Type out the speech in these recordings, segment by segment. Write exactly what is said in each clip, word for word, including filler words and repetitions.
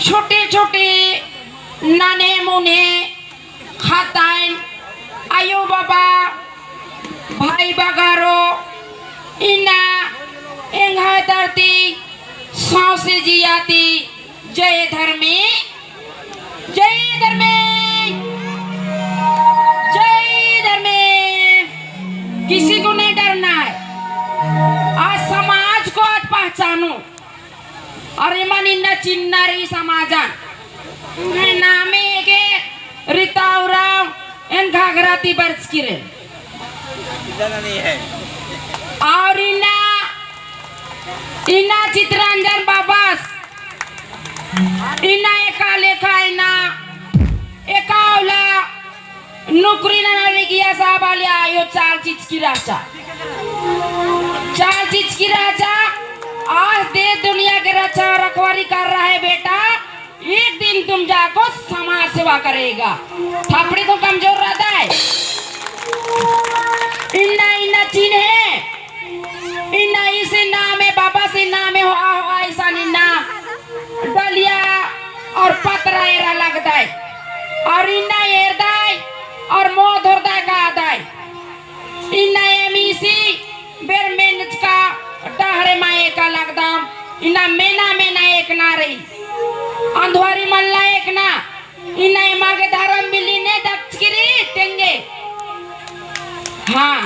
छोटे छोटे नन्हे मुन्हे ख़द्दाइन, अयो बाबा, भाई बगारो, इन्ना एंग्है धरती सौंसे जिया ती जय धर्मे, जय धर्मे, जय धर्मे। किसी को नहीं डरना है। आज समाज को आज पहचानो। अरे मन इन्ना चिन्हना रई समाजन। नामे एके रीता उराँव एन घाघरा ती बरचकी रई। और इन्ना, इन्ना चितरंजन बाबस, इन्ना एका लेखा इन्ना, एका उल्ला नौकरी नना लगिया साहब आलिया आयो चाल चिचकी रहचा। चाल चिचकी रहचा। आज देश दुनिया के रक्षा रखवारी कर रहा है बेटा, एक दिन तुम जाको समाज सेवा करेगा। थपड़ी तो कमजोर रहता है। इन्ना, इन्ना चिन्हे। इन्ना इसी नामे बाबस नामे होआ होआ इसन इन्ना डलिया और पतरा एरा लगदय। और इन्ना एरदय और मोधरदय कादय। इन्ना एम इसी बेर मेनचका डहरे मा एका लगदम। इन्ना मेना मेना एकना रई। अंधवारी मल्ला एकना। इन्ना एमा गे धरम बिल्ली ने दक्षगिरी तेंगे। हाँ,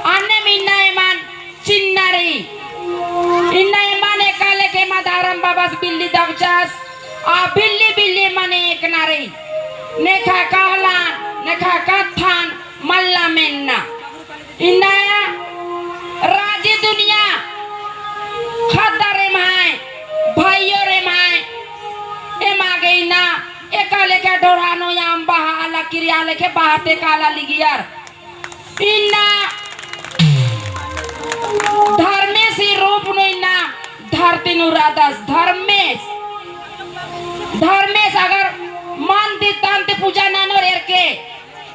अन्नेम इन्ना एमन चिन्हना रई। इन्ना एमन एका लेखे एमा धरम बाबस बिल्ली दबचस, आ बिल्ली बिल्ली एमन एकना रई। नेखा कहला, नेखा कत्थन, मल्ला मेन्ना। इन्ना राजी दुनिया ख़द्दर एम्है, भाईयोर एम्है, एमा गे इन्ना एका लेखे ढोरहानो याम बहा आला किरिया लेखे बहाते काला लिगियर। इन्ना धर्मेस ही रूप नू इन्ना धरती नू रअदस धर्मेस। धर्मेस अगर मन ती तन ती पूजा ननोर एरके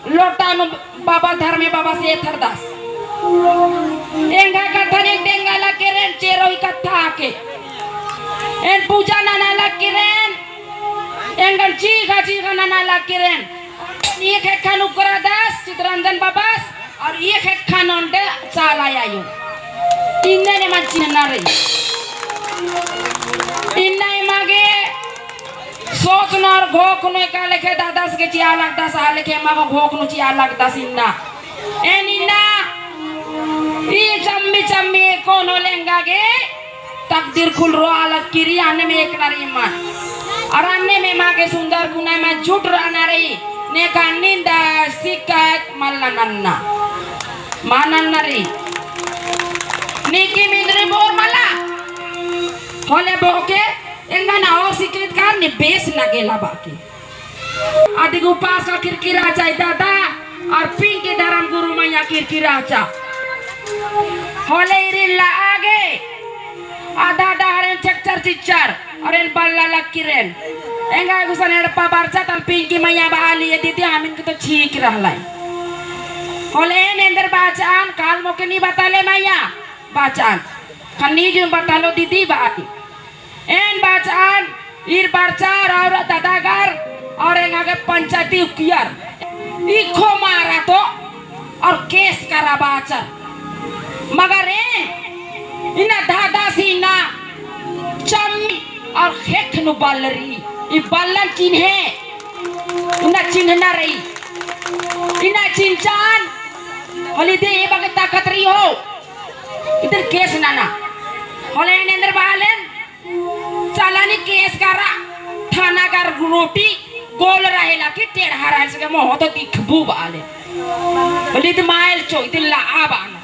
लोटा नू बाबा धर्मे बाबस एथरदस। एंगा कत्थन एन तेंगा लग केरेन चेरो ही कत्था आके। एन पूजा नना लग केरेन। एंगन चीखा चीखा नना लग केरेन। एक एक खन उकरादस चितरंजन बाबस और एक एक खन ओन्टे चाला आयो। इन्ने ने मन चिन्हना रई। इन्ना एमा गे सोच नू और घोख नू एका लेखे दादस गे चिआ लगदस, आ लेखे एमा गे घोख नू चिआ लगदस इन्ना। एन इन्ना ई चम्मी चम्मी कोनो लेंगा गे तकदीर खुल रोआ लग किरी अन्नेम एकना रई मन। और अन्नेम एमा गे सुंदर गुना में जुट रहना रई। नेका निंदा शिकायत मल्ला नन्ना। मा नन्ना रई। नीकी मिंदरी बोर मला। होले बोके एंगन और शिकायत कर ने बेस नगेला बाकी। अदिग उपास का किरकिरा चाही दादा, और पिंकी धरम गुरु मइय्याँ किरकिरा चा। होले इरिल्ला आगे, आधा डहरेन चक्चर चिच्चर, और एन बल्ला लग किरेन। एंगा गुसन एड़पा बरचा तल पिंकी मइय्याँ बाली, ए दीदी, हमिन के तो छीक रहलाई। होले एन एन्देर बाचान, काल मोके नी बताले मइय्याँ, बाचान। खन्नी जो बतालो दीदी बाली। एन बाचान, ईर बरचर और दादागर, और एंगा गे पंचायती उकियर। इखो मारा तो, और केस करा बाचर। मगर ए, इन्ना दादासी इन्ना चम्मी और खेख नू बलरी। ई बल्लन चिन्हे, इन्ना चिन्हना रई। इन्ना चिन्हचान, होले इदे ए बगे ताकत रई हो। इदर केस नना। होले एन एन्देर बालेन, चालानी केस करा, थाना कर रोटी, गोल रहेला कि टेढ़ा रहेला, सके मोह तो दिखबू बाले। होले इद मायल चो, इद ला आ बाना।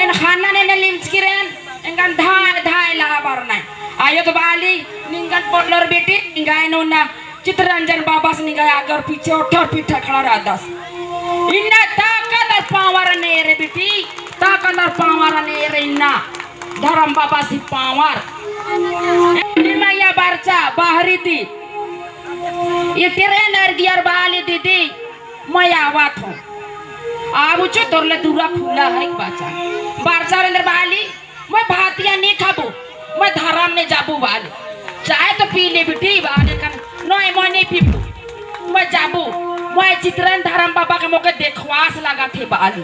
एन खाना ने ने लिमचकी रेन, एंगन धाय धाय ला आ बार नाय। आयो तो बाली, निंगन पोल्लोर बेटी, निंगा एन उन्ना चितरंजन बाबस निंगा आगे और पीछे ओठर पीठा खड़ा रहदस। इन्ना ताकत और power ने रे बेटी, ताकत और power ने रे इन्ना। धरम बाबासी power। ए मइय्याँ बरचा बाहरी ती। इतरे नरगियर बाली दीदी, मइय्याँ आवत हों। आबुचो तोरले दुरा खुला है बाचा। बरचा एन्देर बाली, मैं भातिया नी खाबू, मैं धरम ने जाबू बाली। चाय तो पी ले बिटी, बाने कन, नोय मोने पीबू। मोय जाबू, मोय चितरंजन धरम बाबा के मोके देखवास लागत है बाली।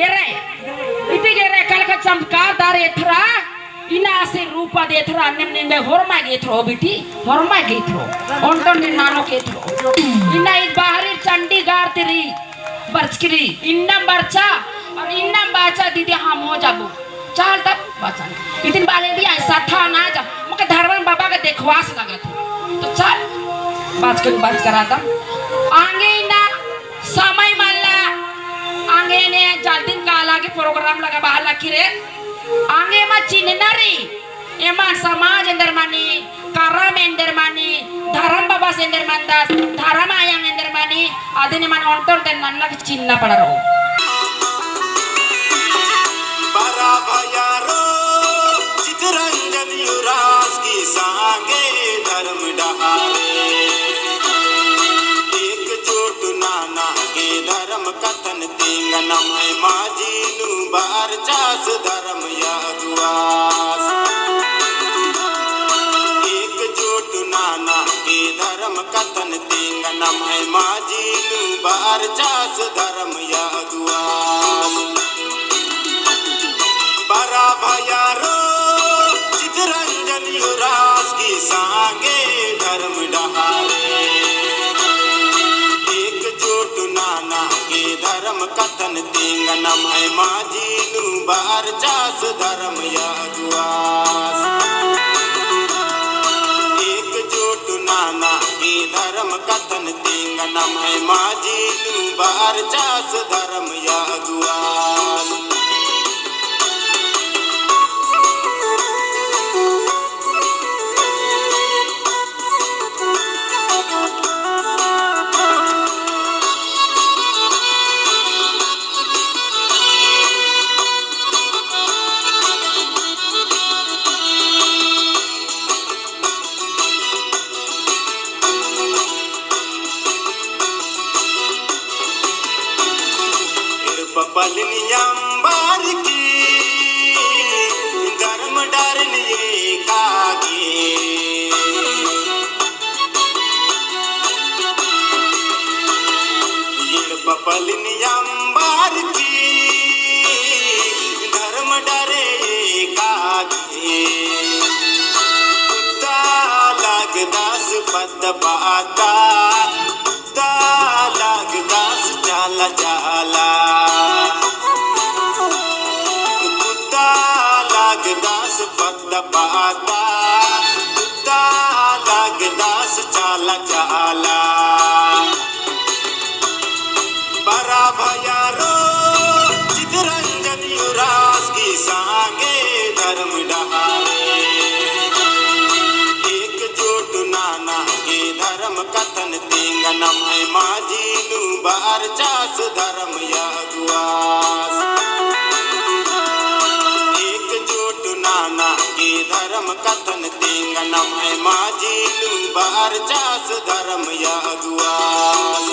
एरे, इती गे एरे, कल का चमत्कार दार एथरा, इन्ना आसे रूपा दे एथरा, अन्नेम निंगे होरमा गे एथरो बिटी, होरमा गे एथरो। ओन्टो ने नानो गे एथरो। इन्ना ईद बाहरी चंडीगढ़ ती रई, बरचकी रई, इन्नम बरचा, और इन्नम बाचा दीदी, हाँ, मोय जाबू। चल तब बाचा। इदिन बाले दी ऐसा था ना जा। मोके धरम बाबा के देखवास लागत है। तो चल, बाचकन बात करा दा। आंगे इन्ना समय मल्ला, आंगे ने जल्दी काला के program लगा बाहर लगी रे। आंगे मा चिन्हना रई। एमा समाज एन्देर मनी, करम एन्देर मनी, धरम बाबस एन्देर मनदस, धरम आयंग एन्देर मनी, अदिन एमन ओन्टो ओन्टे नन्ना गे चिन्हना पड़रओ। बरा भैया रो, चितरंजन उराँवस की संगे धरम डहारे। एकजुट नना गे धरम कत्थन तिंगनम है माजी नू बरचस धरम अगुवास। एकजुट नना गे धरम कत्थन तिंगनम है माजी नू बरचस धरम अगुवास। बरा भैया रो, चितरंजन उराँवस की संगे धरम डहारे। एकजुट नना गे धरम कत्थन तिंगनम है माजी नू बरचस धरम अगुवास। एकजुट नना गे धरम कत्थन तिंगनम है माजी नू बरचस धरम अगुवास। एड़पा पल्लिन अम्बर की धरम डहरेन एका गे। एड़पा पल्लिन अम्बर की धरम डहरे एका गे। कुत्ता लगदस पद्द पाता, कुत्ता लगदस चाला चाला। कुत्ता लगदस पद्द पाता, कुत्ता लगदस चाला चाला। बरा भैया रो, चितरंजन उराँवस की संगे धरम डहारे। एकजुट नना गे धरम कत्थन तिंगनम है माजी नू बरचस धरम अगुवास। एकजुट नना गे धरम कत्थन तिंगनम है माजी नू बरचस धरम अगुवास।